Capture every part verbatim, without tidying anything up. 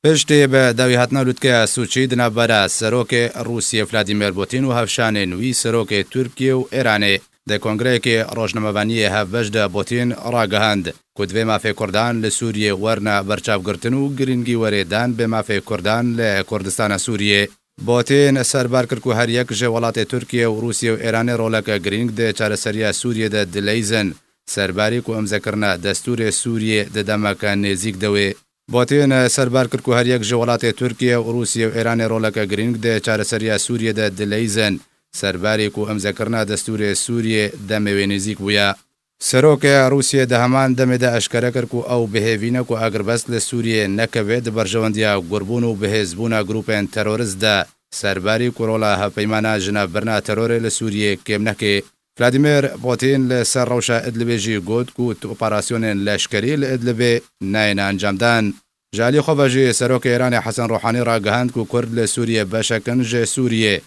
Piştî bi dawî hatina lûtkeya Sûçî di navbera serokê Rûsiyê Vladimir Putin û hevşanên wî serokê Tirkiyê û Îranê, di kongreyekê rojnamevaniyê hevbeş de Putin ragihand ku divê mafê Kurdan li Sûriyê werine berçavgirtin û girîngî werê dan bi mafê Kurdan li Kurdistana Sûriyê. Putin serbar kir ku her yek ji welatê Tirkiyê û Rûsiyê û Îranê roleke girîng di çareseriya Sûriyê de dileyzin, serbarî ku imzekirina destûrê Sûriyê di demeke nêzîk de wê. Putin serbar kir ku her yek ji welatê Tirkiye û Rûsiye û Îranê roleke girîng di çareseriya Sûriyê de dileyzin, serbarî ku imzekirina destûrê Sûriyê demê wê nêzîk bûye. Serokê Rûsiyê di heman demê de eşkere kir ku ew bi hêvî ne ku agirbest li Sûriyê nekeve di berjewendiya gurbûn û bihêzbûna grûpên terorist de, serbarî ku rola hevpeymana ji navbirina terorê li Sûriyê kêm neke. Vladimir Putin li ser rewşa Idlibê jî got ku tu operasyonên leşkerî li Idlibê nayêne encamdan. Ji alî xwe ve jî Serokê Îranê Hesen Ruhanî ragihand ku Kurd li Sûriyê beşek in ji Sûriyê.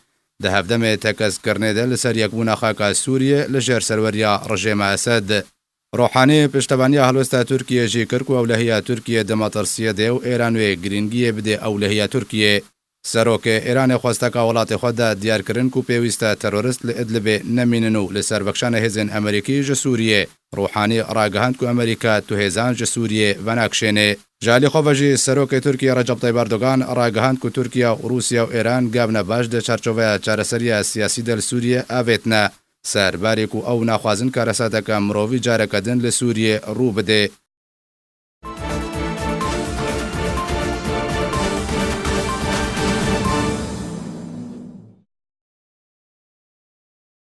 Di hevdemê tekez kirinê de li ser yekbûna xaka Sûriyê li jêr serweriya rejêma Esed. Ruhanî piştevaniya helwesta Tirkiyê jî kir ku ewlehiya Tirkiyê di metirsiyê de û Îran wê girîngiyê bidê ewlehiya Tirkiyê. Serokê Îranê xwesteka welatê xwe de diyar kirin ku pêwîst e terorist li Idlibê nemînin û li ser vekişana hêzên Amerîkî ji Sûriyê. Ruhanî ragihand ku Amerîka tu hêzan ji Sûriyê venakişêne. Ji alî xwe ve jî Serokê Tirkiyê Recep Tayyip Erdogan ragihand ku Tirkiye û Rûsiye û Îran gavne baş di çarçoveya çareseriya siyasî de li Sûriyê avêtine. Serbarê ku ew naxwazin karesateke mirovî careke din li Sûriyê rû bide.